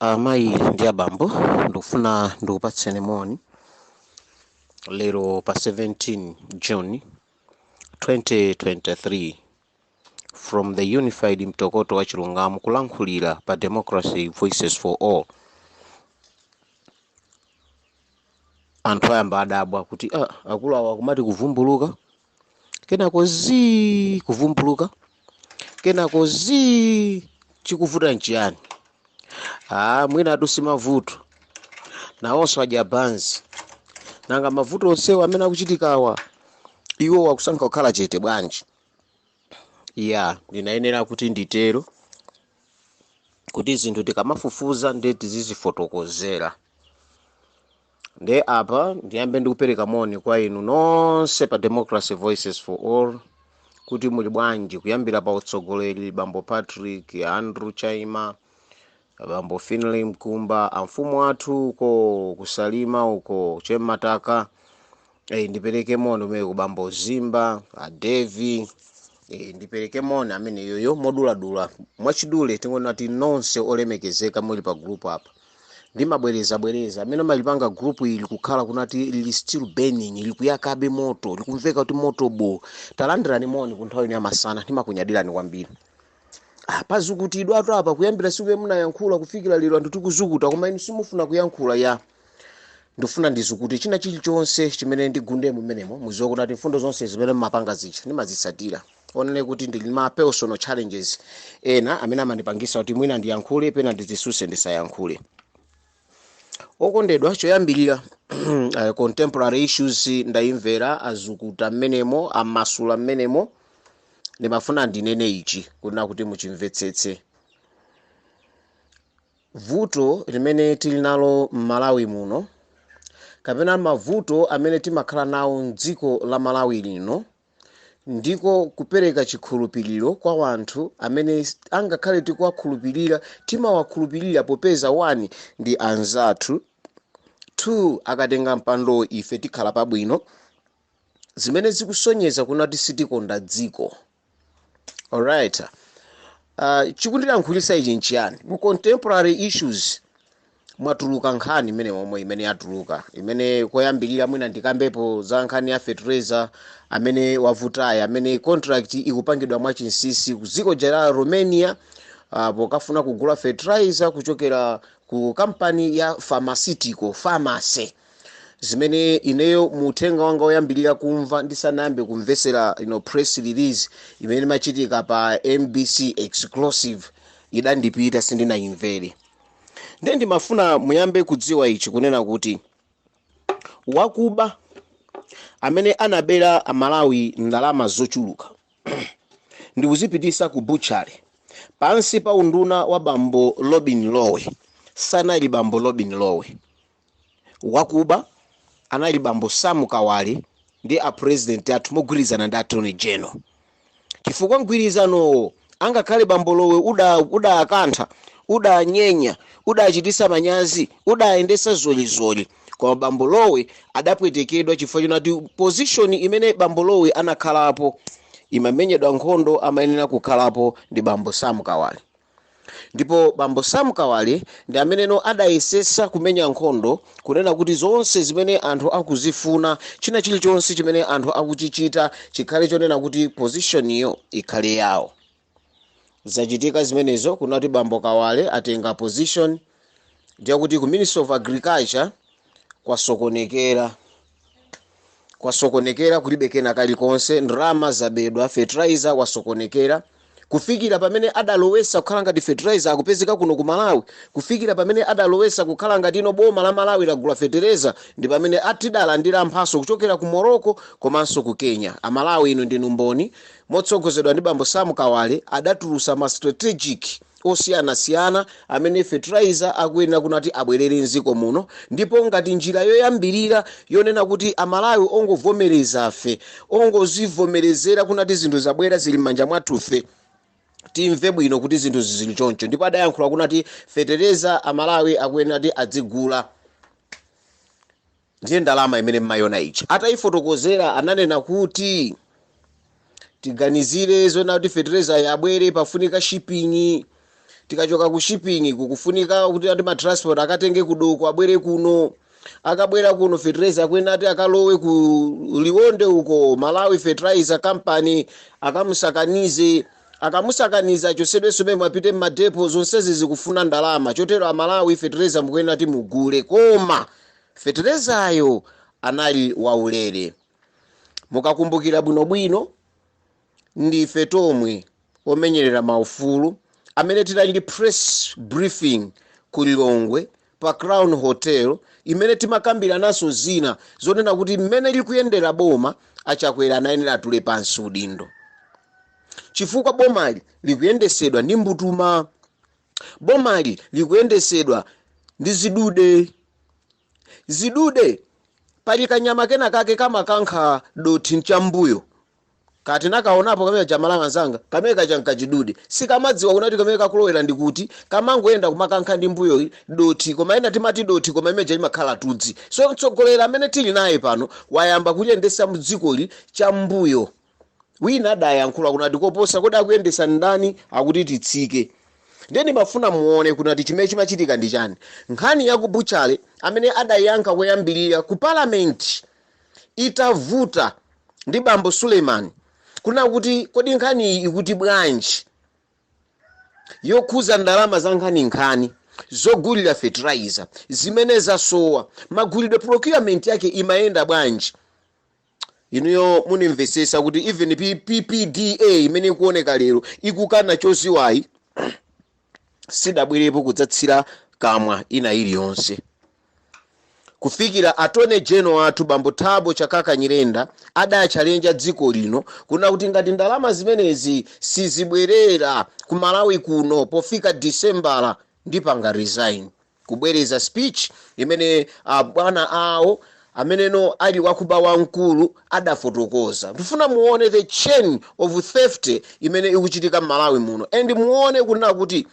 Amayi ndi abambo, ndikufuna ndikupatseni moni lero pa 17 June 2023 from the Unified Mtokoto wa Chilungamo, kulankhulira pa Democracy Voices for All. Anthu ayamba adabwa kuti akulu awa akumati kuvumbuluka, kenako zii, kuvumbuluka, kenako zii, chikuvuta nchiyani? Mwina si mavuto, nawonso adya banzi. Nanga mavuto onsewo amene akuchitikawa, iwo akusankha kukhala chete bwanji? Ya, ndinayenera kuti nditero, kuti zinthu tikamafufuza nde tizizifotokozera. Nde apa ndiyambe ndikupereka moni kwa inu nonse pa Democracy Voices for All, kuti muli bwanji, kuyambira pa utsogoleri bambo Patrick Andrew Chaima, bambo Finley Mkumba, amfumu athu uko kusalima uko Chemmataka. Ndipereke moni umene ku bambo Zimba, a Devi. Ndipereke moni amene yoyo moduladula, mwachidule tingonati nonse olemekezeka muli pa group apa. Ndimabwerezabwereza, amene amalipanga group ili kukhala kunati lili still burning, likuyakabe moto, likumveka kuti moto bo. Talandirani moni ku nthawi ino yamasana, ndimakunyadirani kwambiri. Pazukutidwatu apa kuyambira siku yomwe munayankhula kufikira lero, anthu tikuzukuta, koma inu simufuna kuyankhula. Ya, ndifuna ndizukute china chilichonse chimene ndigundemo mmenemo. Muziwe kuti mfundo zonse zimene mmapanga zija ndimazitsatira. Onene kuti ndili ma personal challenges ena amene amandipangisa kuti mwina ndiyankhule, pena ndizisuse ndisayankhule. Okondedwa, choyambirira, contemporary issues ndayimvera, azukuta mmenemo, amasula mmenemo. Ndimafuna ndinene ichi kunena kuti muchimvetsetse. Vuto limene tili nalo m'Malawi muno, kapena mavuto amene timakhala nawo mdziko la Malawi lino, ndiko kupereka chikhulupiriro kwa wanthu amene angakhale tikuwakhulupirira. Timawakhulupirira popeza 1 ndi anzathu, 2 akatenga mpando ife tikhala pabwino, zimene zikusonyeza kunati sitikonda dziko. Alright, chikundilankhulisa ichi nchiyani? Mu contemporary issues mwatuluka nkhani imene momwe imene yatuluka, imene koyambirira mwina ndikambepo za nkhani ya fertilizer amene wavutayi, amene contract ikupangidwa mwachinsinsi ku dziko la Romania, pokafuna kugula fertilizer kuchokera ku kampani ya pharmaceutical pharmacy, zimene ineyo mu uthenga wanga woyambirira kumva ndisanayambe kumvesera press release imene imachitika pa MBC exclusive, idandipita, sindinayimvere. Ndiye ndimafuna muyambe kudziwa ichi, kunena kuti wakuba amene anabera Amalawi ndalama zochuluka ndikuzipitisa ku butchery pansi pa unduna wa bambo Robin Lowe sanali bambo Robin Lowe. Wakuba anali bambo Sam Kawale ndi a president athu mogwirizana ndi attorney general, chifukwa mgwirizanowo angakhale bambo Lowe udakantha, udanyenya, udachitisa manyazi, udayendesa zolizoli, koma bambo Lowe adapwetekedwa chifukwa chonati position imene bambo Lowe anakhalapo imamenyedwa nkhondo, amayenera kukhalapo ndi bambo Sam Kawale. Ndipo bambo Sam Kawale ndi ameneno adayesesa kumenya nkhondo kunena kuti zonse zimene anthu akuzifuna, china chilichonse chimene anthu akuchichita, chikhale chonena kuti position iyo ikhale yawo. Zachitika zimenezo kunati bambo Kawale atenga position, ndiye kuti ku Ministry of Agriculture kwasokonekera, kwasokonekera, kulibe kena kalikonse, ndalama zabedwa, fertilizer wasokonekera, kufikira pamene adalowesa kukhala ngati fertilizer akupezeka kuno ku Malawi, kufikira pamene adalowesa kukhala ngati ino boma la Malawi lagula fertilizer, ndi pamene atidalandira mphaso kuchokera ku Morocco komanso ku Kenya. Amalawi, inu ndinu mboni. Motsogozedwa ndi bambo Sam Kawale adatulusa ma strategic osiyanasiyana amene fertilizer akuyenera kunati abwerere mdziko muno, ndipo ngati njira yoyambirira yonena kuti Amalawi ongovomereza fe, ongozivomerezera kunati zinthu zabwera, zili m'manja mwathufe, timve bwino kuti zinthu zili choncho. Ndipo adayankhula kunati fetereza Amalawi akuyenera kuti adzigula, ndiye ndalama imene mmayona ichi. Atayifotokozera, ananena kuti tiganizire zona kuti fetereza yabwere, pafunika shipping. Tikachoka ku shipping, kukufunika kuti ati ma transport akatenge kudoko, abwere kuno. Akabwera kuno, fertilizer akwena ati akalowe ku Liwonde uko, Malawi Fertilizer Company, akamusakanize. Akamusakaniza, achosedwenso memo, apite mmadepo. Zonsezi zikufuna ndalama. Chotero Amalawi, fertilizer mukuyenera ati mugule, koma fertilizer anali waulere. Mukakumbukira bwinobwino, ndife tomwe omenyerera maufulu amene tinali ndi press briefing ku Lilongwe pa Crown Hotel, imene timakambira naso zina zonena kuti mmene likuyendera boma, Achakwera anayenera atule pansi udindo, chifukwa bomali likuyendesedwa ndi mbutuma, bomali likuyendesedwa ndi zidude zidude. Pali kanyama kena kake kamakankha dothi mchambuyo, kati nakaonapo kamene chamalawi anzanga, kamene kacha nkachidude. Sikamadziwa kunati kamene kakulowera ndikuti, kamangoyenda kumakankha ndi mbuyo dothi, koma ena timati dothi, koma imeja imakhala tudzi. So mtsogoleri amene tili naye pano wayamba kuliyendesa mdzikoli chambuyo. Wina adayankhula kunati koposa, kodi akuyendesa ndani akuti titsike? Ndiye ndimafuna muone kunati chimene chimachitika ndi chani. Nkhani ya ku butchery, amene adayankha koyambirira ku Parliament itavuta ndi bambo Suleiman, kuna kuti kodi nkhani iyi ikuti bwanji, yokhuza ndalama za nkhaninkhani zogulira fertilizer zimene zasowa, magulidwe, procurement yake imayenda bwanji? Inuyo munimvesesa kuti even PPDA imene ikuoneka lero ikukana choziwayi, sidabwerepo kudzatsira kamwa ina iliyonse, kufikira Attorney General athu bambo Thabo Chakaka Nyirenda adachalenja dziko lino kuna kuti ngati ndalama zimenezi sizibwerera ku Malawi kuno pofika Disembala, ndipanga resign, kubwereza speech imene bwana awo ameneno ali wakuba wamkulu adafotokoza. Ndifuna muone the chain of theft imene ikuchitika m'Malawi muno, and muone kunena kuti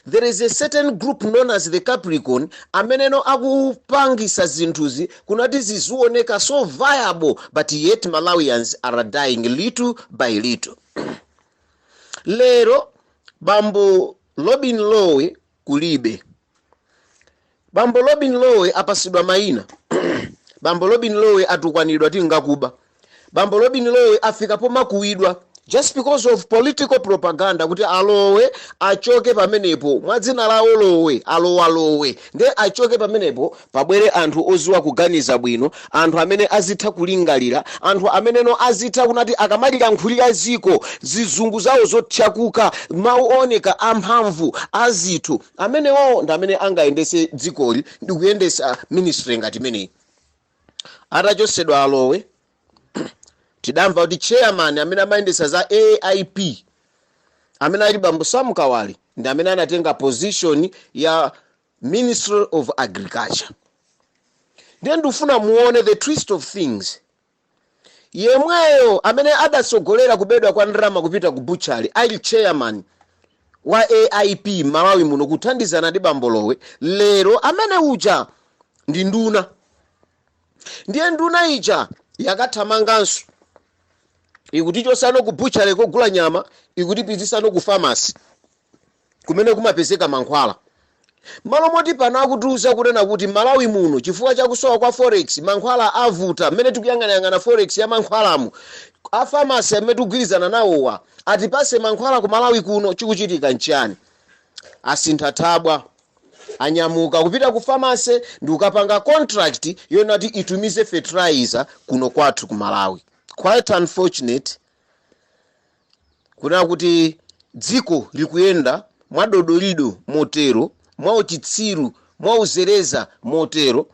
there is a certain group known as the Capricorn ameneno akupangisa zinthuzi kunati zizioneka so viable, but yet Malawians are dying little by little. Lero bambo Robin Lowe kulibe. Bambo Robin Lowe apasidwa mayina. Bambo Robin Lowe atukwanidwa tingakuba. Bambo Robin Lowe afika pomakuwidwa just because of political propaganda, kuti alowe achoke pamenepo mwa dzina lawo Lowe, alowalowe, nde achoke pamenepo, pabwere anthu oziwa kuganiza bwino, anthu amene azitha kulingalira, anthu ameneno azitha kunati akamalilankhulira ziko zizungu zawo zothyakuka, mawu ooneka amphamvu azithu. Amenewo ndi amene angayendese dzikoli ndi kuyendesa ministry ngati imeneyi. Atachosedwa alowe, tidamva kuti chairman amene amayendesa za AIP, amene ali bambo Sam Kawale, ndi amene anatenga position ya Ministry of Agriculture. Ndiye ndifuna muone the twist of things. Yemweyo amene adatsogolera kubedwa kwa ndalama kupita ku butchery ali chairman wa AIP Malawi muno, kuthandizana ndi bambo Lowe, lero amene uja ndi nduna. Ndiye nduna ija yakathamanganso, ikutichosano ku butchery kogula nyama, ikutipititsano ku pharmacy kumene kumapezeka mankhwala, malo moti pano akutiuza kunena kuti Malawi muno, chifukwa chakusowa kwa forex, mankhwala avuta. Mmene tikuyang'anayang'ana forex ya mankhwalamu, a pharmacy amene tikugwirizana nawowa atipase mankhwala ku Malawi kuno. Chikuchitika nchiyani? Asintha thabwa, anyamuka kupita ku pharmacy ndi kukapanga contract yonati itumize fertilizer kuno kwathu ku Malawi. Quite unfortunate kunena kuti dziko likuyenda mwadodolido motero, mwauchitsiru, mwauzereza motero.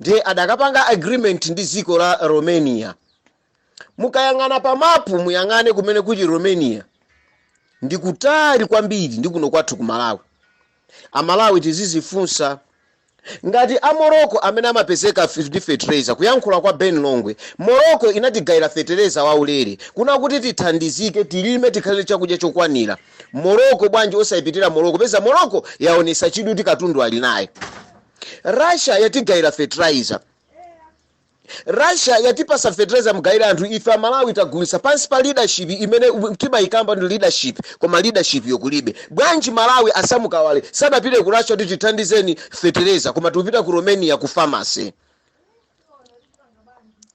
Ndiye adakapanga agreement ndi dziko la Romania. Mukayang'ana pa mapu, muyang'ane kumene kuli Romania, ndi kutali kwambiri ndi kuno kwathu ku Malawi. Amalawi tizizifunsa, ngati a Morocco amene amapezeka ndi fertilizer, kuyankhula kwa Ben Longwe, Morocco inatigayira fertilizer waulere kuna kuti tithandizike, tilime, tikhale chakudya chokwanira. Morocco bwanji osayipitira Morocco, peza Morocco yaonesa chidwi kuti katundu ali naye? Russia yatigayira fertilizer. Russia yatipasa fertilizer, mgayira anthu. Ife Amalawi tagulisa pansi pa leadership imene timayikamba ndi leadership, koma leadership yokulibe. Bwanji Malawi a Sam Kawale sadapite ku Russia kuti tithandizeni fertilizer, koma tikupita ku Romania ku pharmacy?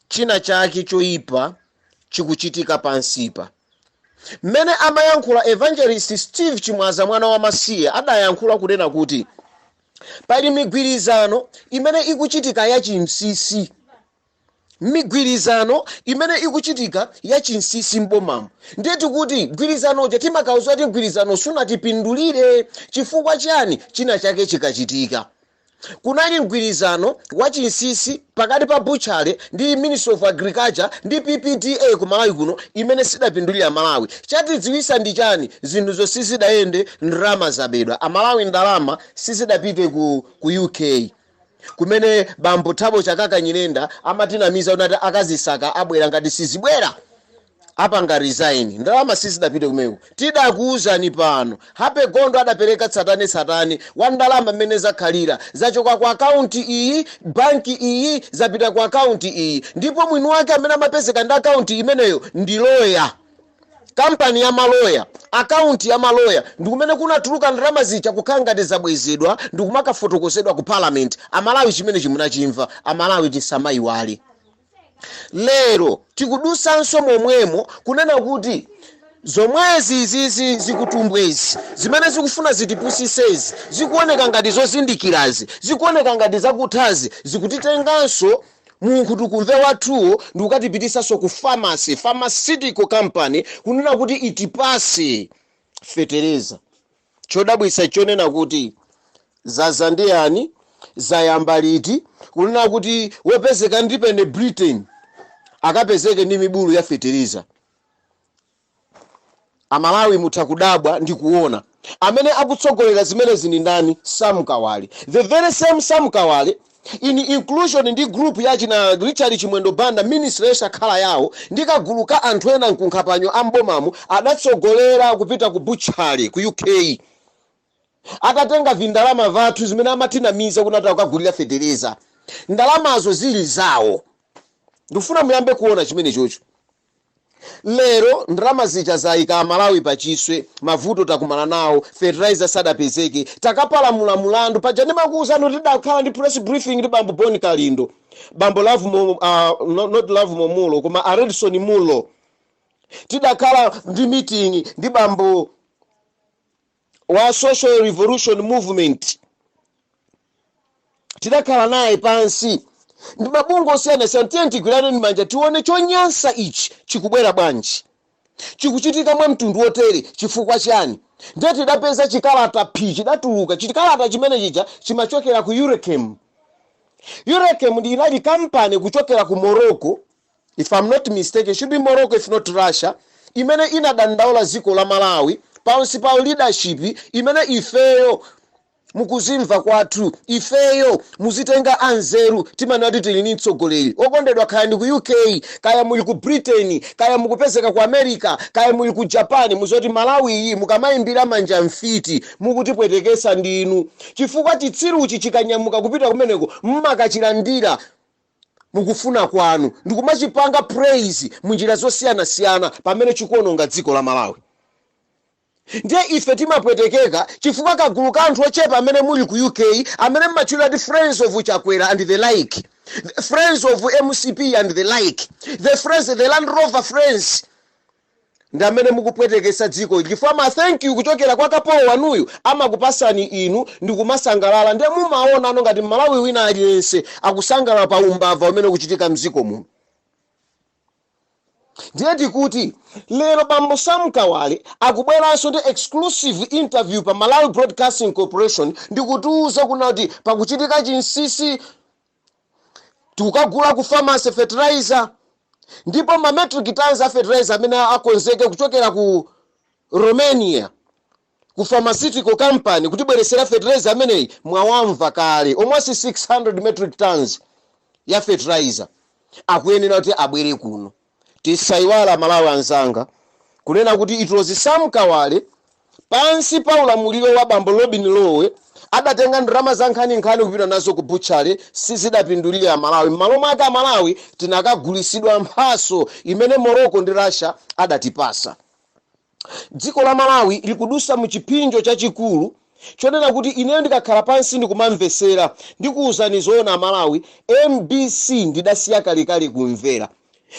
China chake choyipa chikuchitika pansipa. Mmene amayankhula Evangelist Steve Chimwaza, mwana wa masiye, adayankhula kunena kuti pali migwirizano imene ikuchitika ya chinsinsi, migwirizano imene ikuchitika ya chinsinsi mbomamo. Ndiye tikuti mgwirizanoja, timakauza kuti mgwirizano sunatipindulire. Chifukwa chani? China chake chikachitika, kunali mgwirizano wa chinsinsi pakati pa butchery ndi Ministry of Agriculture ndi PPDA ku Malawi kuno, imene sidapindulira Malawi. Chatidziwisa ndi chani? Zinthu zosizidayende, ndalama zabedwa. Amalawi, ndalama sizidapite ku UK kumene bambo Thabo Chakaka Nyirenda amatinamiza kuti akazisaka, abwera, ngati sizibwera apanga resign. Ndalama sizidapite kumeko. Tidakuwuzani pano, Hape Gondo adapereka tsatane tsatane wa ndalama mmene zakhalira, zachoka ku akaunti iyi, banki iyi, zapita ku akaunti iyi, ndipo mwini wake amene amapezeka ndi akaunti imeneyo ndi loya, kampani ya maloya, akaunti ya maloya, ndikumene kunatuluka ndalama zija kukhala ngati zabwezedwa ndikumakafotokozedwa ku Parliament. Amalawi, chimene chimunachimva. Amalawi, tisamayiwale, lero tikudusanso momwemo kunena kuti zomwezi izizi zikutumbwezi zimene zikufuna zitipusisezi, zikuoneka ngati zozindikirazi, zikuoneka ngati zakuthazi, zikutitenganso munkhutukumve wathuwo ndikukatipitisanso ku pharmacy, pharmaceutical company, kunena kuti itipase fetereza. Chodabwitsa chonena kuti zaza ndi yani, zayamba liti, kunena kuti wopezeka ndi pene Britain akapezeke ndi mibulu ya fetereza? Amalawi, mutha kudabwa ndi kuona amene akutsogolera zimenezi ndi ndani. Sam Kawale, the very same Sam Kawale in inclusion ndi group yachina Richard Chimwendo Banda, ministry yosakhala yawo, ndi kagulu ka anthu ena mkunkhapanyo ambomamu, adatsogolera kupita ku butchery ku UK, atatenga vindalama vathu zimene amatinamiza kuti atakagulira fetereza, ndalamazo zili zawo. Ndikufuna muyambe kuona chimene chocho. Lero ndalama zija zayika Amalawi pachiswe, mavuto takumana nawo, fertilizer sadapezeke, takapalamula mulandu. Paja ndimakuwuzani kuti tidakhala ndi press briefing ndi bambo Boni Kalindo, bambo Love Mo, no, not Love Momulo, koma a Redson Mulo. Tidakhala ndi meeting ndi bambo wa Social Revolution Movement, tidakhala naye pansi ndi mabungwe osiyanasiyana. Tiye tigwirane manja, tione chonyansa ichi chikubwera bwanji, chikuchitika mwa mtundu wotere chifukwa chani? Ndiye tidapeza chikalata phi chidatuluka. Chikalata chimene chija chimachokera ku Urechem. Urechem ndi inali kampani kuchokera ku Morocco, if I'm not mistaken, should be Morocco if not Russia, imene inadandaula dziko la Malawi pansi pa leadership imene ifeyo mukuzimva kwathu, ifeyo muzitenga anzeru, timanena kuti tili ndi mtsogoleri okondedwa. Kaya ndi ku UK, kaya muli ku Britain, kaya mukupezeka ku America, kaya muli ku Japan, muzoti Malawi iyi, mukamayimbira manja mfiti, mukutipwetekesa ndinu, chifukwa chitsiruchi chikanyamuka kupita kumeneko, mmakachilandira mukufuna kwanu ndikumachipanga praise munjira zosiyanasiyana pamene chikuononga dziko la Malawi. Ndiye ife timapwetekeka chifukwa kagulu ka anthu ochepa amene muli ku UK, amene mmatchulira ti Friends of Chakwera and the like, the Friends of MCP and the like, the Friends, the Land Rover Friends, ndi amene mukupwetekesa dziko, chifukwa ma thank you kuchokera kwa kapolo wanuyu amakupasani inu ndikumasangalala. Ndiye mumaona ano ngati Mmalawi wina aliyense akusangalala pa umbava umene ukuchitika mdziko muno. Ndiye tikuti lero bambo Sam Kawale akubweranso ndi exclusive interview pa Malawi Broadcasting Corporation ndikutiuza kuna kuti pakuchitika chinsinsi, tikukagula ku pharmacy fertilizer, ndipo ma metric tons a fertilizer amene akonzeke kuchokera ku Romania ku pharmaceutical company kutibweresera fertilizer ameneyi, mwawamva kale, almost 600 metric tons ya fertilizer akuyenera kuti abwere kuno. Tisayiwala, Malawi anzanga, kunena kuti it was Sam Kawale pansi pa ulamuliro wa bambo Robin Lowe. Adatenga ndalama za nkhaninkhani kupita nazo ku butchery, sizidapindulire Amalawi. M'malo mwake Amalawi tinakagulisidwa mphaso imene Morocco ndi Russia adatipasa. Dziko la Malawi likudusa mu chipsinjo chachikulu chonena kuti ineyo ndikakhala pansi ndikumamvesera, ndikuwuzani zoona Amalawi, MBC ndidasiya kalekale kumvera.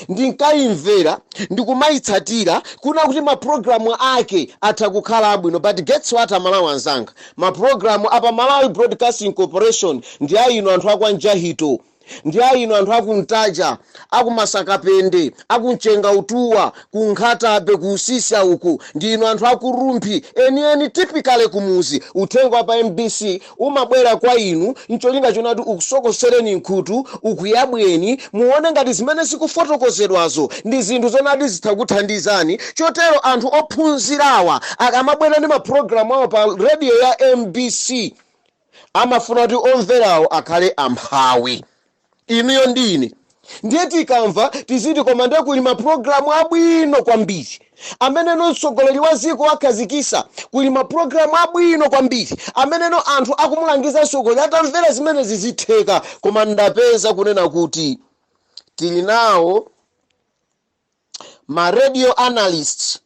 Ndinkayimvera, ndikumayitsatira kuna kuti mapulogalamu ake atha kukhala abwino, but guess what, Amalawi anzanga? Mapulogalamu apa Malawi Broadcasting Corporation ndi ayino anthu akwanjahito, ndi ayino anthu akumtaja, akumasakapende, akumchenga utuwa, kunkhatabe, kuusisa uku, ndi ino anthu akuRumphi enieni, typically kumuzi. Uthenga wa pa MBC umabwera kwa inu ncholinga chonati ukusokosereni nkhutu, ukuyabweni, muone ngati zimene zikufotokozedwazo ndi zinthu zonati zitha kuthandizani. Chotero anthu ophunzirawa akamabwera ndi mapulogalamu awo pa radio ya MBC, amafuna kuti omverawo akhale amphawi, inuyo ndi ine. Ndiye tikamva tiziti, koma ndiye kuli mapulogalamu abwino kwambiri ameneno mtsogoleri wa dziko akhazikisa, kuli mapulogalamu abwino kwambiri ameneno anthu akumulangiza mtsogoleri, atamvera zimenezi zitheka. Koma ndapeza kunena kuti tili nawo ma radio analysts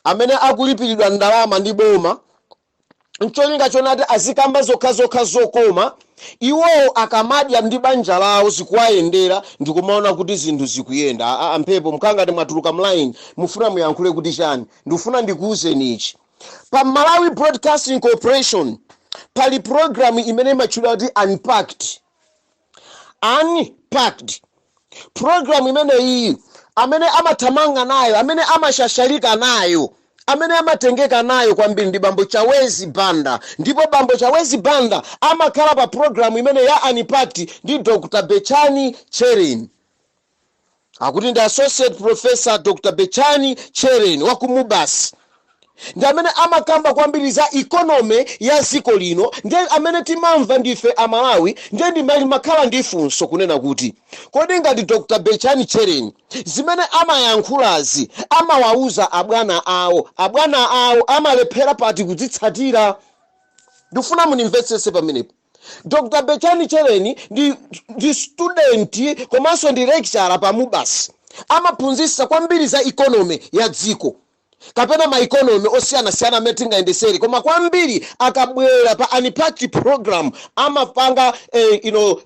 amene akulipiridwa ndalama ndi boma ncholinga chonati azikamba zokhazokha zokoma. Iwowo akamadya ndi banja lawo zikuwayendera, ndikumaona kuti zinthu zikuyenda. Amphepo mkhangati mwatuluka mline, mufuna muyankhule kuti chani? Ndikufuna ndikuwuzeni ichi: pa Malawi Broadcasting Corporation pali program imene imatchedwa kuti Unpacked. Unpacked program imeneyi, amene amathamanga nayo, amene amashashalika nayo, amene amatengeka nayo kwambiri ndi bambo Chawezi Banda. Ndipo bambo Chawezi Banda amakhala pa program imene ya Unpacked ndi Dr Betchani Tchereni, akuti ndi Associate Professor Dr Betchani Tchereni wa ku MUBAS, ndi amene amakamba kwambiri za economy ya dziko lino. Ndiye amene timamva ndife Amalawi. Ndiye ndimakhala ndi funso kunena kuti, kodi ngati Dr Betchani Tchereni zimene amayankhulazi amawauza abwana awo, abwana awo amalephera pati kudzitsatira? Ndikufuna munimvetsese pamenepo. Dr Betchani Tchereni ndi student komanso ndi lecturer pa MUBAS, amaphunzitsa kwambiri za economy ya dziko kapena ma economy osiyanasiyana amene tingayendesere. Koma kwambiri akabwera pa Unpacked program amapanga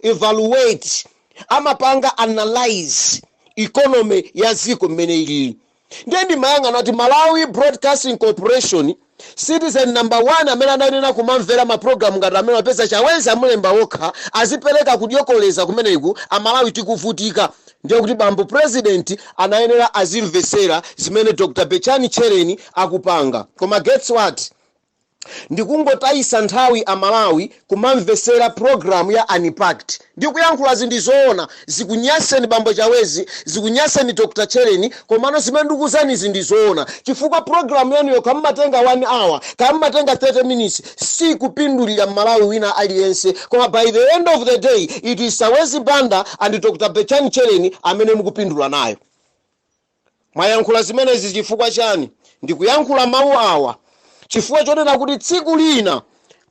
evaluate, amapanga analyze economy ya dziko mmene ilili. Ndiye ndimayang'ana kuti Malawi Broadcasting Corporation, citizen number one amene ananena kumamvera mapulogalamu ngati amene wapeza Chawezi amulemba wokha, azipereka kudyokoleza kumeneku, Amalawi tikuvutika. Ndiye kuti bambo President anayenera azimvesera zimene Dr Betchani Tchereni akupanga. Koma guess what? Ndikungotayisa nthawi Amalawi kumamvesera program ya Unpacked. Ndikuyankhula zinthu zoona, zikunyaseni bambo Chawezi, zikunyaseni Dr Tchereni, komano zimene ndikuuzanizi ndi zoona, chifukwa program yanuyo kammatenga 1 hour, kammatenga 30 minutes, sikupindulira Mmalawi wina aliyense. Koma by the end of the day it is Chawezi Banda and Dr Betchani Tchereni amene mukupindula nayo. Mwayankhula zimenezi chifukwa chani? Ndikuyankhula mawu awa chifukwa chonena kuti tsiku lina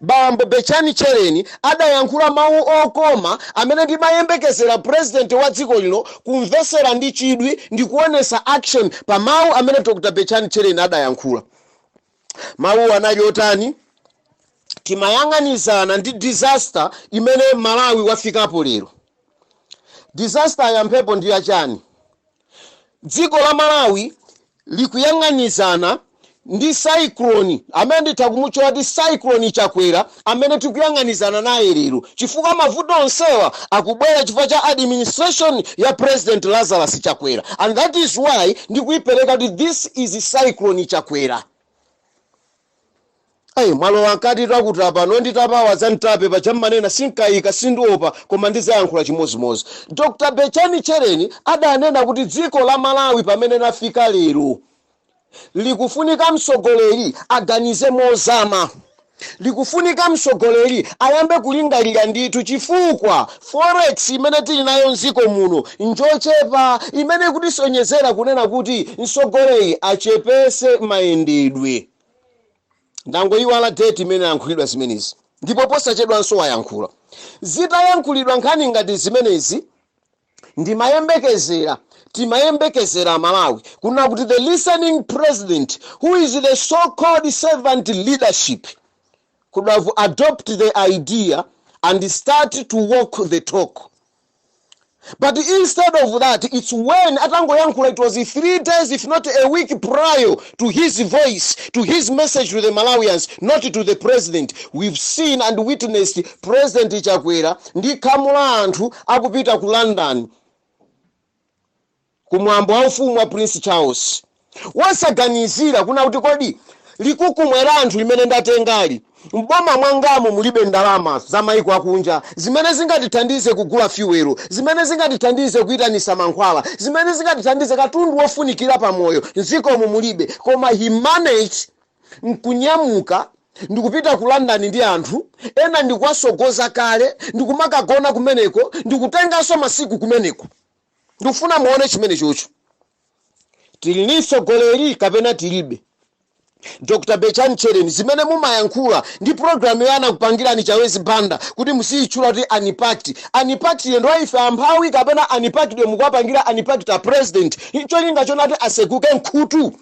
bambo Betchani Tchereni adayankhula mawu okoma amene ndimayembekezera President wa dziko lino kumvesera ndi chidwi ndi kuonesa action pa mawu amene Dr Betchani Tchereni adayankhula. Mawu anali otani? Timayang'anizana ndi disaster imene Malawi wafikapo lero. Disaster ya mphepo ndi yachani? Dziko la Malawi likuyang'anizana ndi cyclone amene nditha kumutchula kuti Cyclone Chakwera amene tikuyang'anizana naye lero, chifukwa mavuto onsewa akubwera chifukwa cha administration ya President Lazarus Chakwera, and that is why ndikuyipereka kuti this is Cyclone Chakwera. Ayi, mwalowa nkati takutapa nonditapawa dzantape pachammanena, sinkayika, sindiopa, koma ndizayankhula chimozimozi. Dr Betchani Tchereni adanena kuti dziko la Malawi pamene lafika lero likufunika mtsogoleri aganize mozama, likufunika mtsogoleri ayambe kulingalira ndithu, chifukwa forex imene tili nayo mdziko muno njochepa, imene ikutisonyezera kunena kuti mtsogoleri achepese mayendedwe. Ndangoyiwala date imene yankhulidwa zimenezi. Ndipo posachedwanso wayankhula. Zitayankhulidwa nkhani ngati zimenezi, ndimayembekezera, timayembekezera Malawi kuna kuti the listening president, who is the so-called servant leadership, could have adopt the idea and start to walk the talk. But instead of that, it's when atangoyankhula, it was 3 days, if not a week, prior to his voice, to his message to the Malawians, not to the president, we've seen and witnessed President Chakwera ndi khamu la anthu akupita ku London kumwambo wa ufumu wa Prince Charles, wosaganizira kuna kuti kodi likukumwera anthu limene ndatengali, mboma mwangamo mulibe ndalama za maiko akunja zimene zingatithandize kugula fuel, zimene zingatithandize kuyitanisa mankhwala, zimene zingatithandize katundu wofunikira pamoyo mdzikomo mulibe. Koma he managed nkunyamuka ndikupita ku London ndi anthu ena, ndikuwasogoza kale, ndikumakagona kumeneko, ndikutenganso masiku kumeneko. Ndikufuna muone chimene chocho. Tili ndi mtsogoleri kapena tilibe? Dr Betchani Tchereni, zimene mumayankhula ndi program yana kupangirani Chawezi Banda kuti musiyitchula kuti unpacked, unpacked ndo ife amphawi kapena unpacked mukuwapangira unpacked a president, cholinga chonati asekuke nkhutu?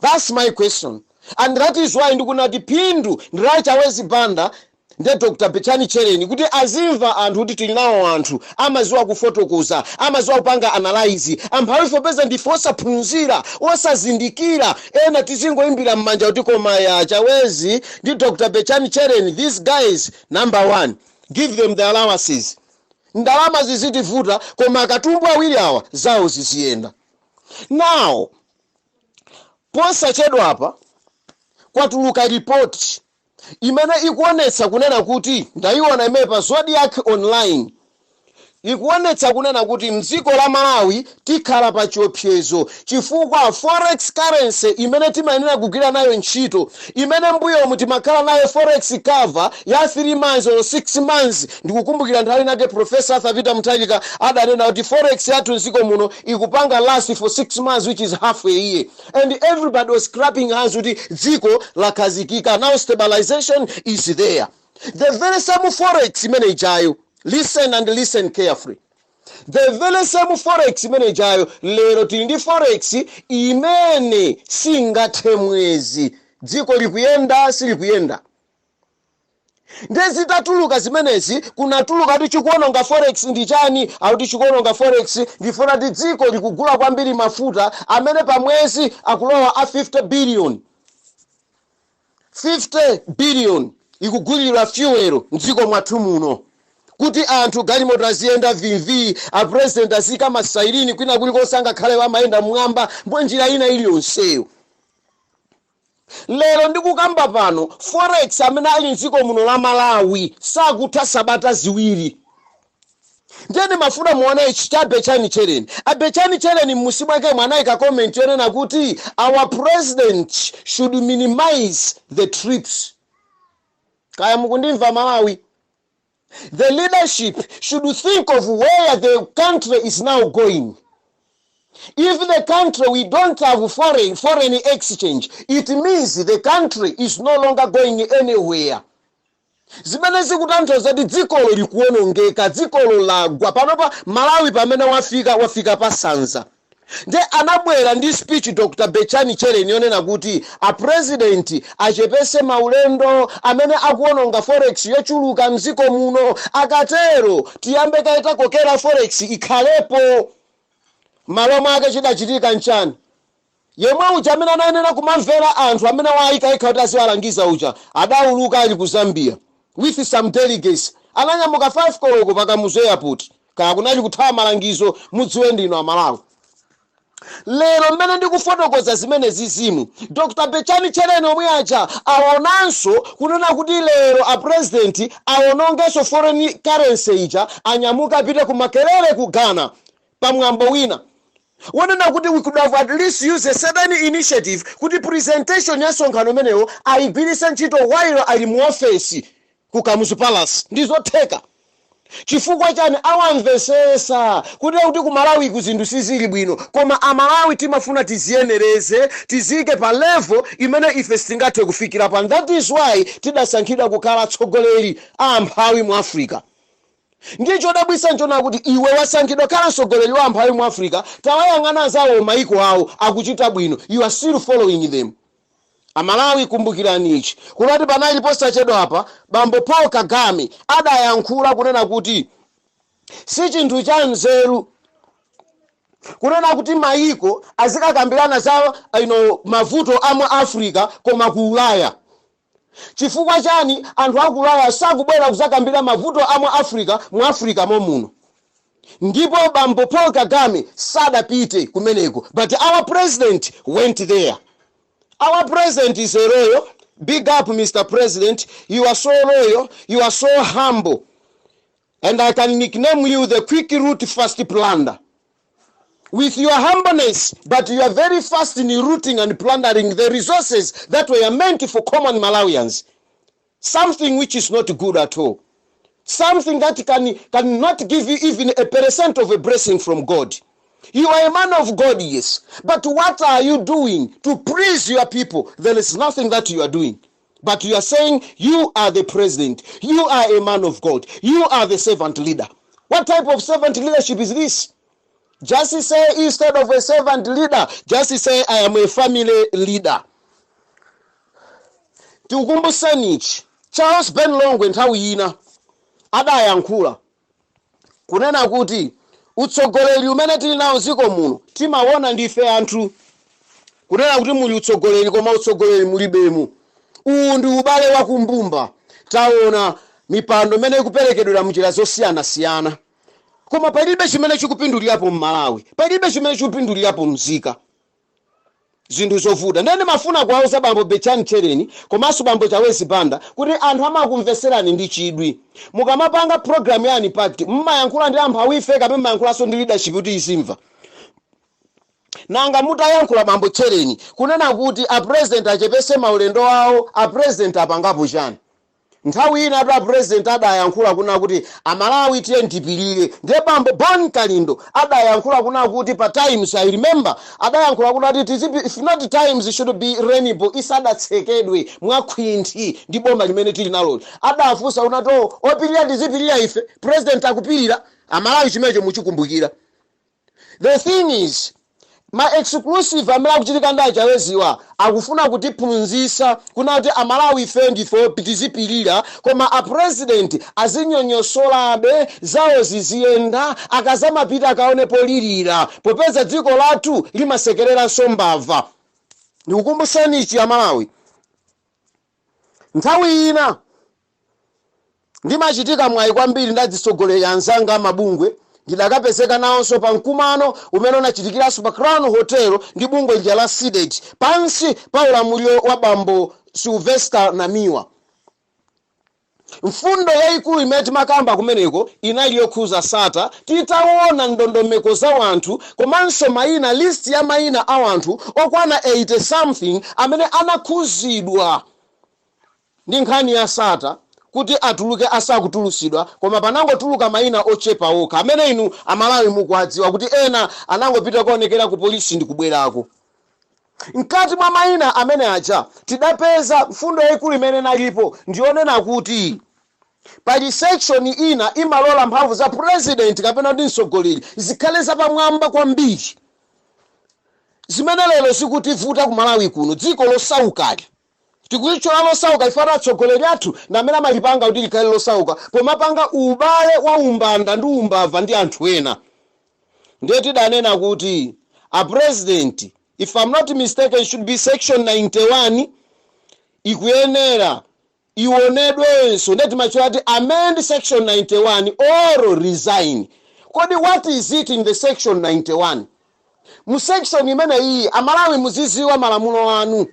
That's my question, and that is why ndikunati phindu ndi la Chawezi Banda ndi Dr Betchani Tchereni, kuti azimva anthu kuti tili nawo anthu amaziwa kufotokoza, amaziwa kupanga analyze. Amphawi popeza ndife osaphunzira, osazindikira, ena tizingoyimbira m'manja kuti koma ya Chawezi ndi Dr Betchani Tchereni, these guys, number one, give them the allowances. Ndalama zizitivuta, koma akatumbu awiri awa zawo ziziyenda. Now, posachedwapa kwatuluka ripoti imene ikuonetsa kunena kuti, ndayiona imene pa Zodiak Online, ikuonetsa kunena kuti mdziko la Malawi tikhala pa chiopsezo chifukwa forex currency imene timayenera kugwira nayo ntchito, imene mbuyomu timakhala nayo forex cover ya 3 months or 6 months. Ndikukumbukira nthawi inake Professor Arthur Peter Mutharika adanena kuti forex yathu mdziko muno ikupanga last for 6 months, which is half a year, and everybody was clapping hands kuti dziko lakhazikika, now stabilization is there. The very same forex imene ijayo, listen and listen carefully, the very same forex imene ijayo, lero tili ndi forex imene singathe mwezi. Dziko likuyenda, silikuyenda? Ndezitatuluka zimenezi, kunatuluka kuti chikuononga forex ndi chani? Akuti chikuononga forex ndifuna kuti dziko likugula kwambiri mafuta amene pa mwezi akulowa a 50 billion. 50 billion ikugulira fuel mdziko mwathu muno kuti anthu galimoto aziyenda vv, a president azika ma siren kwina kulikonse, angakhale amayenda mwamba mbo njira ina iliyonseyo. Lero ndikukamba pano, forex amene ali mdziko muno la Malawi sakutha sabata 2. Ndiyeni mafuna muone ichi cha Betchani Tchereni. A Betchani Tchereni m'musi mwake mwanayika comment yonena kuti our president should minimize the trips. Kaya mukundimva, Malawi? The leadership should think of where the country is now going. If the country, we don't have foreign exchange, it means the country is no longer going anywhere, zimene zikutanthauza kuti dzikolo likuwonongeka, dzikolo lagwa. Panopa Malawi pamene wafika, wafika pasanza. Nde anabwera ndi speech Dr Betchani Tchereni yonena kuti a president achepese maulendo amene akuononga forex yochuluka mdziko muno. Akatero tiyambe kaita kokera forex ikhalepo. Malo mwake chidachitika nchani? Yemwe uja amene anayenera kumamvera anthu, amene wayika ikha kuti aziwalangiza uja, adauluka ali ku Zambia with some delegates. Ananyamuka 5 koloko pa Kamuzu Airport. Kaya kunali kuthawa malangizo, mudziwe ndino Amalawi. Lero mmene ndikufotokoza zimene zizimu, Dr Betchani Tchereni omwe aja aonanso kunena kuti lero a president aonongenso foreign currency ija, anyamuka apite ku Makerere ku Ghana pamwambo wina wonena kuti we could have at least used a certain initiative kuti presentation ya msonkhano umenewo ayigwiritse ntchito while ali mu ofesi ku Kamuzu Palace. Ndizotheka. Chifukwa chani? Awamvesesa kuti ku Malawi ku zinthu sizili bwino, koma Amalawi timafuna tiziyenereze, tiziyike pa level imene ife sitingathe kufikirapo. And that is why tidasankhidwa kukhala atsogoleri a amphawi mu Africa. Ndiye chodabwitsa nchona kuti iwe wasankhidwa khala mtsogoleri wa amphawi mu Africa, tawayang'ana anzawo, maiko awo akuchita bwino, you are still following them. Amalawi, kumbukirani ichi, kunati panali posachedwa apa bambo Paul Kagame adayankhula kunena kuti si chinthu cha nzeru kunena kuti mayiko azikakambirana za mavuto a mu Africa koma ku Ulaya. Chifukwa chani anthu aku Ulaya sakubwera kuzakambira mavuto a mu Africa mu Africa momuno? Ndipo bambo Paul Kagame sadapite kumeneko, but our president went there. Our president is a royal. Big up, Mr President. You are so loyal, you are so humble, and I can nickname you the quick route, fast plunder with your humbleness, but you are very fast in looting and plundering the resources that were meant for common Malawians, something which is not good at all, something that cannot give you even a percent of a blessing from God. You are a man of God, yes, but what are you doing to please your people? There is nothing that you are doing. But you are saying you are the president, you are a man of God, you are the servant leader. What type of servant leadership is this? Just say, instead of a servant leader, just say, "I am a family leader." Tikukumbuseni ichi: Charles Ben Longwe nthawi ina adayankhula kunena kuti utsogoleri umene tili nawo ziko muno, timaona ndife anthu kunena kuti muli utsogoleri, koma utsogoleri mulibemu. Uwu ndi ubale wakumbumba. Taona mipando imene ikuperekedwera munjira zosiyanasiyana, koma palibe chimene chikupindulirapo Mmalawi, palibe chimene chikupindulirapo mzika. Zinthu zovuta. Ndiye ndimafuna kuwauza bambo Betchani Tchereni komanso bambo Chawezi Banda kuti anthu amakumveserani ndi chidwi. Mukamapanga program ya Unpacked, mmayankhula ndi amphawife kapena mmayankhulanso ndi leadership kuti izimva? Nanga mutayankhula, bambo Tchereni, kunena kuti a president achepese maulendo awo, a president apangapo chani? Nthawi ina atu a president adayankhula kuna kuti Amalawi tiye tipirire. Ndiye bambo Bon Kalindo adayankhula kuna kuti pa Times, I remember, adayankhula kuna kuti if not Times should be rainbow isadatsekedwe mwakhwinthi ndi boma limene tili naloli. Adafunsa kunati, "Oh, opirira tizipirira ife, president akupirira?" Amalawi, chimenecho muchikumbukira. The thing is, ma exclusive amene akuchitika ndi Achaweziwa akufuna kutiphunzitsa kuna kuti Amalawi ife ndife tizipirira, koma a president azinyonyosolabe, zawo ziziyenda, akazamapita akaone polirira, popeza dziko lathu limasekereranso mbava. Ndikukumbuseni ichi, Amalawi: nthawi ina ndimachitika mwayi kwambiri, ndadzitsogoleri anzanga amabungwe, ndidakapezeka nawonso pa mkumano umene unachitikiranso pa Crown Hotel ndi bungwe lija la CDEDI pansi pa ulamuliro wa bambo Sylvester Namiwa. Mfundo yayikulu imene timakamba kumeneko inali yokhuza Sattar. Titaona ndondomeko za wanthu komanso mayina, list ya mayina a wanthu okwana 80 something amene anakhuzidwa ndi nkhani ya Sattar kuti atuluke, asakutulusidwa, koma panangotuluka mayina ochepa okha amene inu Amalawi mukuwadziwa kuti ena anangopita kuonekera ku polisi ndi kubwerako. Mkati mwa mayina amene aja tidapeza mfundo yayikulu imene nalipo, ndionena kuti pali section ina imalola mphamvu za president kapena kuti mtsogoleri zikhale zapamwamba kwambiri, zimene lero zikutivuta ku Malawi kuno, dziko losaukali. Tikulichola losauka ifana atsogoleri athu ndi amene amalipanga kuti likhale losauka pomapanga ubale wa umbanda ndi umbava ndi anthu ena. Ndiye tidanena kuti a president, if I'm not mistaken, should be section 91, ikuyenera ionedwenso. Ndiye timachola kuti amend section 91 or resign. Kodi what is it in the section 91? Mu section imeneyi, Amalawi muziziwa malamulo anu,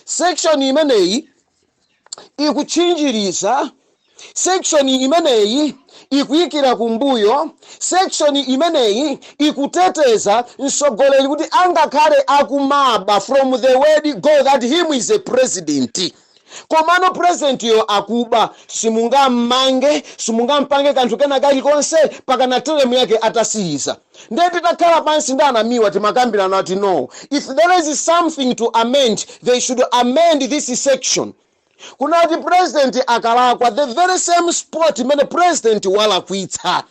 section imeneyi ikutchinjiriza, section imeneyi ikuyikira kumbuyo, section imeneyi ikuteteza mtsogoleri kuti angakhale akumaba, from the word go that him is a president. Komano presidentiyo akuba, simungammange, simungampange kanthu kena kalikonse pakana term yake atasiriza. Ndiye titakhala pansi ndi anamiwa, timakambirana ati, no, if there is something to amend, they should amend this section kunati president akalakwa, the very same spot imene president walakwitsa,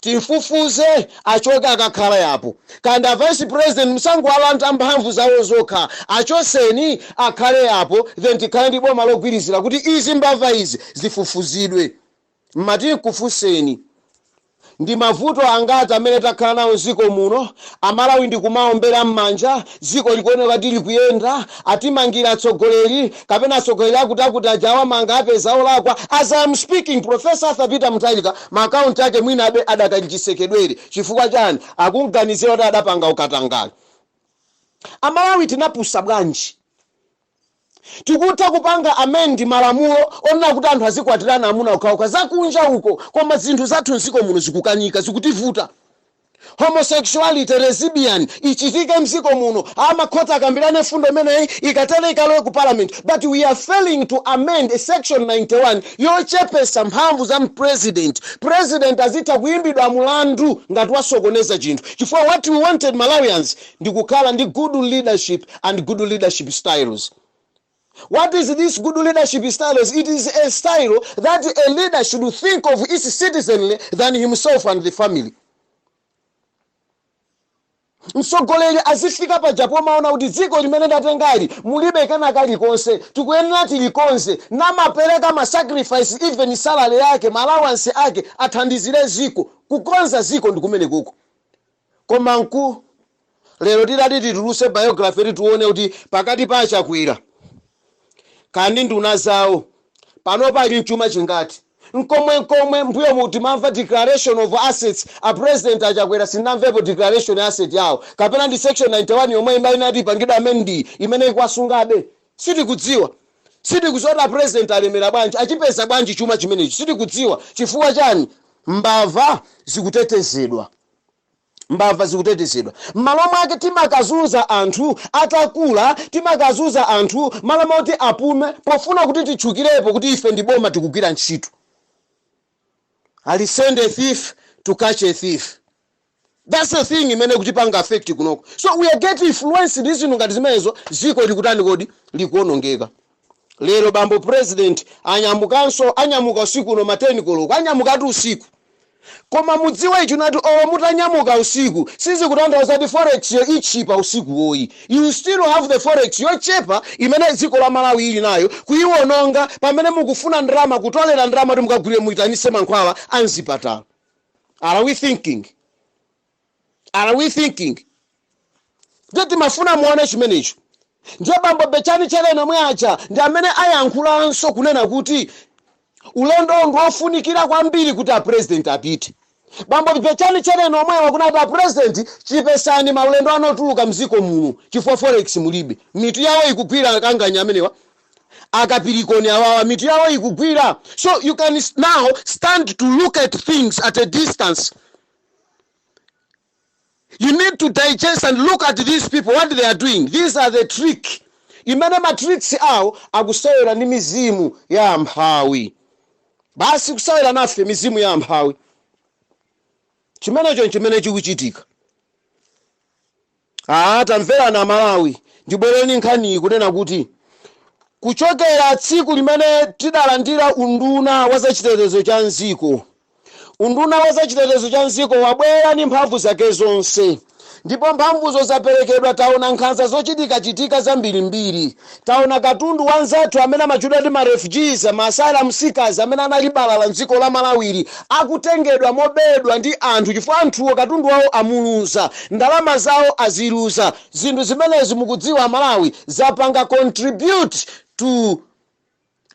tifufuze, achoke akakhala yapo. Kandi a vice president, msangowalanda mphamvu zawo zokha, achoseni akhale yapo, then tikhale ndi boma logwirizira kuti izi mbava izi zifufuzidwe. Mmati nkufunseni, ndi mavuto angati amene takhala nawo ziko muno, Amalawi ndikumaombera m'manja? Ziko likuoneka tili kuyenda, atimangira atsogoleri kapena atsogoleri akuti akuti aja awamanga, apeza olakwa. As I am speaking, Professor Arthur Peter Mutharika, maakaunti ake mwina abe adakali chisekedwere. Chifukwa chani? Akunganizira kuti adapanga ukatangale. Amalawi tinapusa bwanji? Tikutha kupanga amend malamulo onena kuti anthu azikwatirana amuna okhaokha zakunja uko, koma zinthu zathu mdziko muno zikukanika, zikutivuta. Homosexuality, lesbian ichitike mdziko muno, amakhota akambirane fundo imeneyi, ikatere ikalowe ku parliament, but we are failing to amend section 91 yochepesa mphamvu za president. President azitha kuyimbidwa mulandu ngati wasokoneza chinthu, chifukwa what we wanted, Malawians, ndi kukhala ndi good leadership and good leadership styles. What is this good leadership styles? It is a style that a leader should think of its citizenry than himself and the family. Mtsogoleri azifika paja pomaona kuti dziko limene ndatengali mulibe kena kalikonse, tikuyenera tilikonze, namapereka ma sacrifice, even salary yake, ma allowance ake, athandizire ziko, kukonza ziko ndi kumene kuko. Koma nku lero tidati tituluse biography, tione kuti pakati pa Achakwera kandi nduna zawo pano pali mchuma chingati? Nkomwe nkomwe mbuyo muti mamva declaration of assets a President Achakwera, sindinamvepo declaration ya asset yawo. Kapena ndi section 91 yomwe imainati ipangidwe amend imene ikwasungabe, sitikudziwa. Sitikudziwa kuti a president alemera bwanji, achipeza bwanji chuma chimenechi, sitikudziwa. Chifukwa chani? Mbava zikutetezedwa, mbava zikutetezedwa. M'malo mwake timakazunza anthu atakula, timakazunza anthu malo moti apume, pofuna kuti titchukirepo kuti ife ndi boma, tikugwira ntchito. Ali send a thief to catch a thief. That's the thing imene kutipanga affect kunoko. So we are getting influenced ndi zinthu ngati zimenezo. Ziko likutani kodi? Likuonongeka. Lero bambo president anyamukanso, anyamuka usiku uno ma 10 koloko, anyamukatu usiku. Koma mudziwe ichi nati olo mutanyamuka usiku, sizikutanthauza kuti forex yo ichipa usiku woyi. You still have the forex yochepa imene dziko la Malawi ili nayo, kuiwononga pamene mukufuna ndalama, kutolera ndalama kuti mukagulire, muyitanise mankhwala amzipatala. Are we thinking? Are we thinking? Ndiye timafuna muone chimenecho. Ndiye bambo Bechani Cheleno mwe aja ndi amene ayankhulanso kunena kuti ulendo ndi wofunikira kwambiri kuti a president apite. Bambo Bechani Cheleno omwewa kunati, a president, chipesani maulendo anotuluka mziko muno chifukwa forex mulibe. Mitu yawo ikugwira kanganya amenewa, akapirikoni awawa, mitu yawo ikugwira. So you can now stand to look at things at a distance. You need to digest and look at these people, what they are doing. These are the trick imene ma tricks awo akusewera ndi mizimu ya amphawi basi, kusewera nafe mizimu ya amphawi. Chimenecho nchimene chikuchitika. Aa, tamverana Amalawi, ndibwereni nkhaniyi kunena kuti kuchokera tsiku limene tidalandira unduna wa zachitetezo cha mziko, unduna wa zachitetezo cha mziko wabwera ndi mphamvu zake zonse, ndipo mphamvuzo zaperekedwa. Taona nkhanza zochitikachitika zambirimbiri, taona katundu wanzathu amene amachedwa ndi ma refugees, ma asylum seekers, amene anali balala mdziko la Malawiri, akutengedwa mobedwa ndi anthu, chifukwa anthuwo katundu wawo amuluza, ndalama zawo aziluza. Zinthu zimenezi, mukudziwa Malawi, zapanga contribute to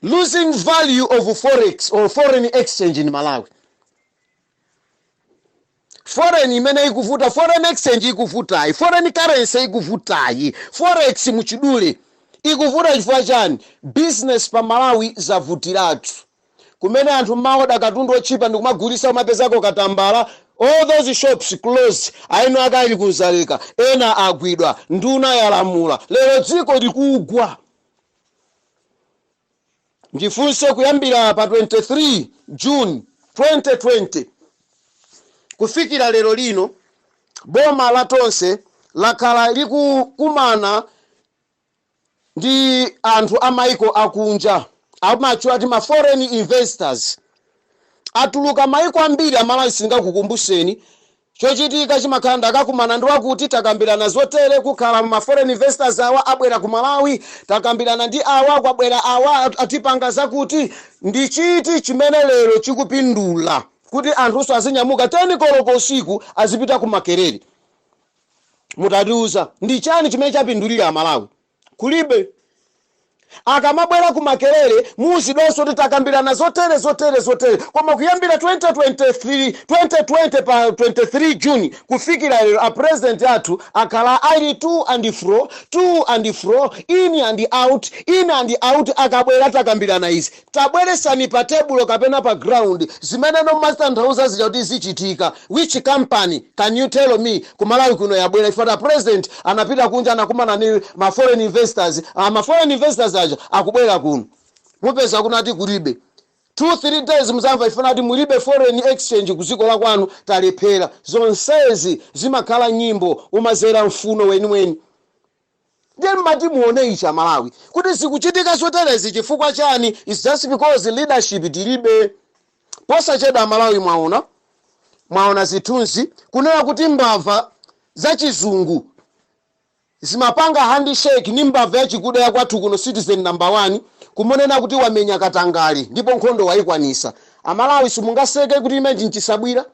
losing value of forex or foreign exchange in Malawi. Foreign imene ikuvuta, foreign exchange ikuvutayi, foreign currency ikuvutayi, forex muchidule ikuvuta. Chifukwa chani? Business pa Malawi zavutiratu. Kumene anthu maoda katundu ochipa ndikumagulisa, umapezako katambala, all those shops closed. Aino akali kuzaleka, ena agwidwa, nduna yalamula. Lero dziko likugwa. Ndifunse, kuyambira pa 23 June 2020 kufikira lero lino, boma la Tonse lakhala likukumana ndi anthu amaiko akunja, amatchula ti ma foreign investors. Atuluka maiko ambiri. Amalawi, singakukumbuseni chochitika chimakhala, ndakakumana ndi wakuti, takambirana zotere, kukhala ma foreign investors awa abwera ku Malawi, takambirana ndi awa, kwabwera awa, atipanga zakuti. Ndi chiti chimene lero chikupindula kuti anthunso azinyamuka 10 koloko usiku azipita ku Makerere? Mutatiuza, ndi chani chimene chapindulira Amalawi? Kulibe. Akamabwera ku Makerere, muzidonso kuti takambirana zotere, zotere, zotere. Koma kuyambira 2023, 2020 pa 23 June kufikira lero, a president athu akhala ali to and fro, to and fro, in and out, in and out. Akabwera, takambirana izi. Tabweresani pa tebulo kapena pa ground zimene nomatanthauza zija kuti zichitika. Which company can you tell me ku Malawi kuno yabwera ifata president anapita kunja, anakumana ni ma foreign investors, ma foreign investors aja akubwera kuno? Mupeza kunati kulibe. 2 3 days muzamva ifuna kuti mulibe foreign exchange ku dziko la kwanu, talephera. Zonsezi zimakhala nyimbo umazera mfuno weniweni. Ndiye mmati muone ichi, Amalawi, kuti zikuchitika zoterezi chifukwa chani? Is just because leadership tilibe. Posachedwa, Amalawi, mwaona zithunzi kunena kuti mbava zachizungu zimapanga handshake ni mbava yachikuda yakwathu kuno, citizen number 1, kumonena kuti wamenya katangale ndipo nkhondo wayikwanisa. Amalawi, simungaseke kuti imeji nchisabwira.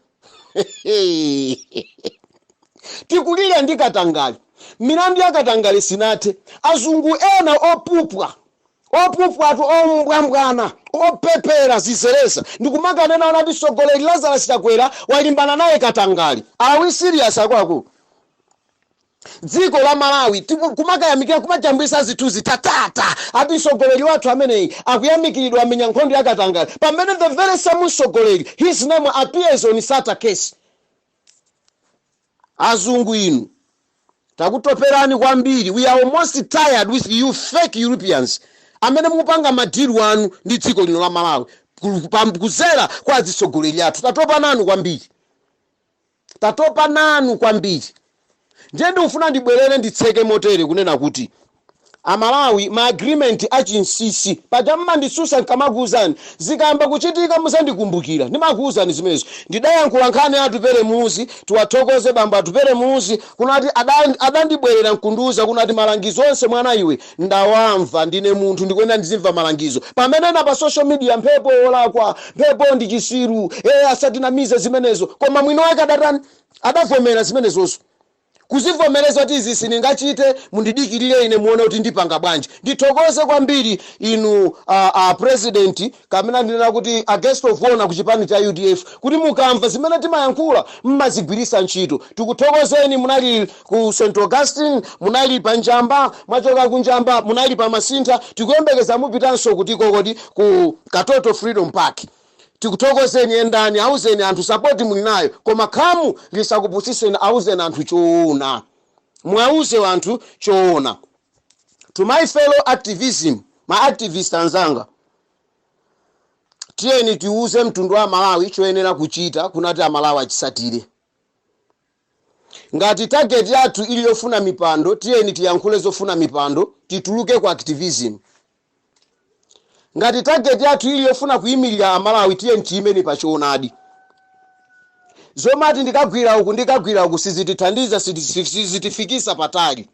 Tikulira ndi katangale, milandu ya katangale sinathe. Azungu ena opupwa, opupwatu, ombwambwana, opepera zizereza, ndikumakanena onati sogoleri Lazarus Chakwera walimbana naye katangale. Are we serious, akuluakulu? Dziko la Malawi kumakayamikira, kumajambwisa zithunzi tatata, ati mtsogoleri wathu ameneyi akuyamikiridwa, amenya nkhondo ya katangale, pamene the very same mtsogoleri, his name appears on Sattar case. Azungu inu, takutoperani kwambiri. We are almost tired with you fake Europeans amene mukupanga ma deal anu ndi dziko lino la Malawi kuzera kwa atsogoleri athu. Tatopa nanu kwambiri, tatopa nanu kwambiri. Ndiye ndikufuna ndibwerere, nditseke motere, kunena kuti Amalawi, ma agreement achinsinsi paja mmandisusa nkamakuwuzani, zikayamba kuchitika muzandikumbukira. Ndimakuwuzani zimenezo. Ndidayankhula nkhani ya Atupere Muluzi. Tiwathokoze bambo Atupere Muluzi kunati adandibwerera nkundiuza kunati, "Malangizo onse, mwana iwe, ndawamva. Ndine munthu, ndikuyenda ndizimva malangizo." Pamene na pa social media, "Mphepo wolakwa, Mphepo ndi chisiru, asatinamize zimenezo." Koma mwini wake adatani? Adavomera zimenezozo, kuzivomereza kuti izi sindingachite, mundidikirire ine, muone kuti ndipanga bwanji. Ndithokoze kwambiri inu president, kamene ndinena kuti a guest of honor ku chipani cha UDF, kuti mukamva zimene timayankhula mmazigwirisa ntchito. Tikuthokozeni. Munali ku St Augustine, munali pa Njamba, mwachoka ku Njamba munali pa Masintha. Tikuyembekeza mupitanso kutiko kodi? Ku Katoto Freedom Park. Tikuthokozeni. Endani, auzeni anthu support muli nayo, koma khamu lisakupusiseni. Auzeni anthu choona, mwauze anthu choona. To my fellow activism, ma activist anzanga, tiyeni tiuze mtundu wa Malawi choyenera kuchita, kunati Amalawi achisatire. Ngati target yathu ili yofuna mipando, tiyeni tiyankhule zofuna mipando, tituluke ku activism. Ngati target yathu ili yofuna kuyimirira Amalawi, tiyeni tiyimeni pachoonadi. Zomati ndikagwira uku, ndikagwira uku, sizitithandiza, sizitifikisa patali.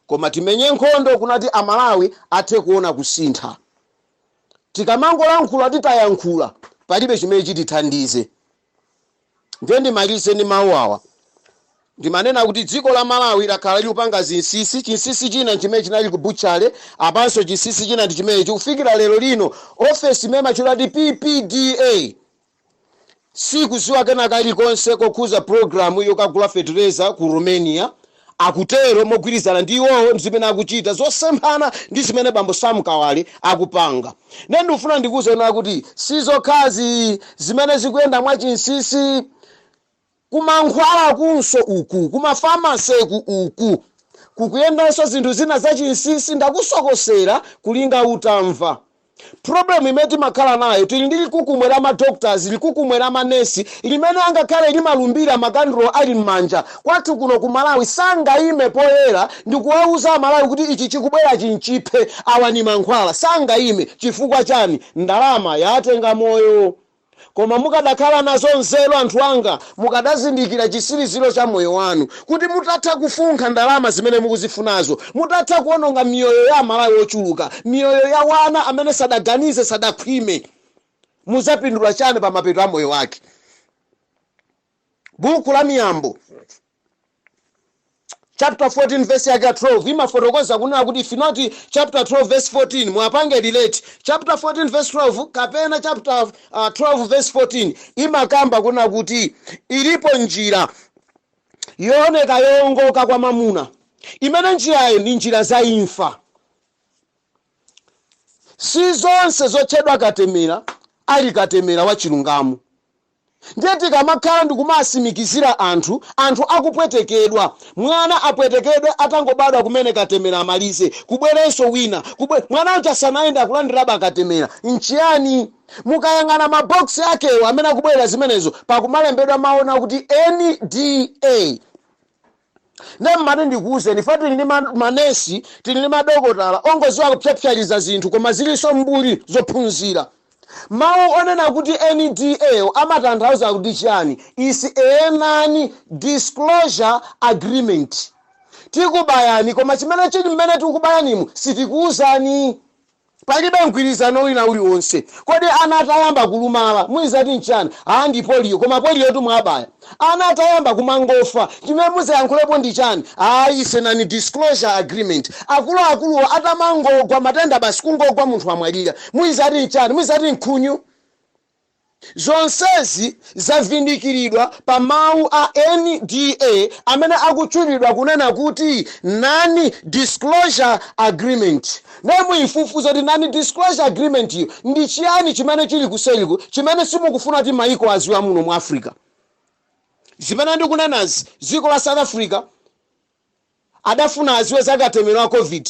Koma timenye nkhondo kunati Amalawi athe kuona kusintha. Tikamangolankhula, titayankhula, palibe chimene chitithandize. Ndiye ndimalize ndi mawu awa. Ndimanena kuti dziko la Malawi lakhala likupanga zinsinsi. Chinsinsi china chimene chinali ku butchery, apanso chinsinsi china ndi chimene chikufikira lero lino, ofesi imene machula ti PPDA sikuziwa kena kalikonse kokhuza program yokagula fertilizer ku Romania. Akutero mogwirizana ndi iwowo, zimene akuchita zosemphana ndi zimene bambo Sam Kawale akupanga. Ne ndikufuna ndikuwuzeni kuti sizokhazi zimene zikuyenda mwachinsinsi. Kumankhwala kunso uku, kuma pharmacy ku uku, kukuyendanso zinthu zina zachinsinsi. Ndakusokosera kulinga utamva. Problem imene timakhala nayo, tili ndi likukumwe la madoctors, likukumwe la manesi limene angakhale limalumbira makandulo ali m'manja. Kwathu kuno ku Malawi sangayime poyera ndi kuwauza Amalawi kuti ichi chikubwera chinchiphe, awa ni mankhwala. Sangayime. Chifukwa chani? Ndalama yatenga moyo. Koma mukadakhala nazo nzeru, anthu anga, mukadazindikira chisiriziro cha moyo wanu, kuti mutatha kufunkha ndalama zimene mukuzifunazo, mutatha kuononga miyoyo ya Amalawi ochuluka, miyoyo ya wana amene sadaganize, sadakhwime, muzapindula chani pa mapeto a moyo wake? Buku la Miyambo chapter 14 verse yake ya 12 imafotokoza kunena kuti, if not chapter 12 verse 14, mwapange relate chapter 14 verse 12 kapena chapter 12 verse 14, imakamba kunena kuti ilipo njira yooneka yowongoka kwa mamuna, imene njirayo ndi njira za imfa. Si zonse zotchedwa katemera ali katemera wa chilungamo. Ndiye tikamakhala ndikumasimikizira anthu, anthu akupwetekedwa, mwana apwetekedwe atangobadwa kumene, katemera amalize, kubwerenso wina, mwana uja sanayende, akulandirabe akatemera. Nchiyani? Mukayang'ana maboksi akewo amene akubwera zimenezo, pakumalembedwa maona kuti NDA. Ne mmati ndikuwuzeni, fa tili ndi manesi, tili ndi madokotala ongoziwa kupyapyaliza zinthu, koma zilinso mbuli zophunzira. Mawu onena kuti NDA amatanthauza kuti chani? Is a non disclosure agreement. Tikubayani, koma chimene chili mmene tikubayanimu sitikuwuzani. Palibe mgwirizano wina uliwonse. Kodi ana atayamba kulumala muyizati nchani? Aa, ndi polio. Koma polio tumwabaya. Ana atayamba kumangofa, chimene muzayankhulepo ndi chani? Aa, ise non disclosure agreement. Akuluakuluwo atamangogwa matenda, basi kungogwa munthu amwalira, muyizati nchani? Muyizati nkhunyu. Zonsezi zavindikiridwa pa mawu a NDA amene akutchulidwa kunena kuti non disclosure agreement. Naye muyifufuza kuti non disclosure agreement iyo ndi chiyani, chimene chili kuseriku, chimene simukufuna kuti maiko aziwa muno mu Africa. Zimene ndikunenazi, dziko la South Africa adafuna aziwe za katemera wa COVID,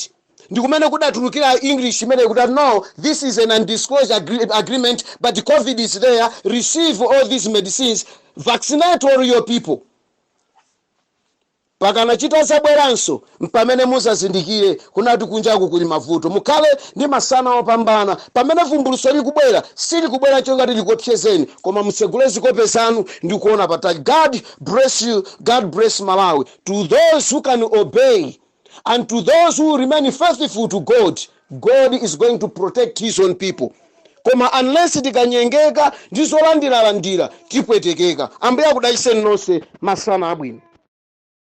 ndi kumene kudatulukira English imene kuti, "No, this is an undisclosure agreement, but COVID is there. Receive all these medicines, vaccinate all your people." Pakana chitazabweranso, mpamene muzazindikire kunati kunjaku kuli mavuto. Mukhale ndi masana opambana. Pamene vumbulutso likubwera, silikubwera chongati likuopsezeni, koma mutsegule zikope zanu ndi kuona patali. God bless you. God bless Malawi. To those who can obey and to those who remain faithful to God, God is going to protect his own people. Koma unless tikanyengeka ndi zolandiralandira, tipwetekeka. Ambuye akudalitseni nonse. Masana abwino.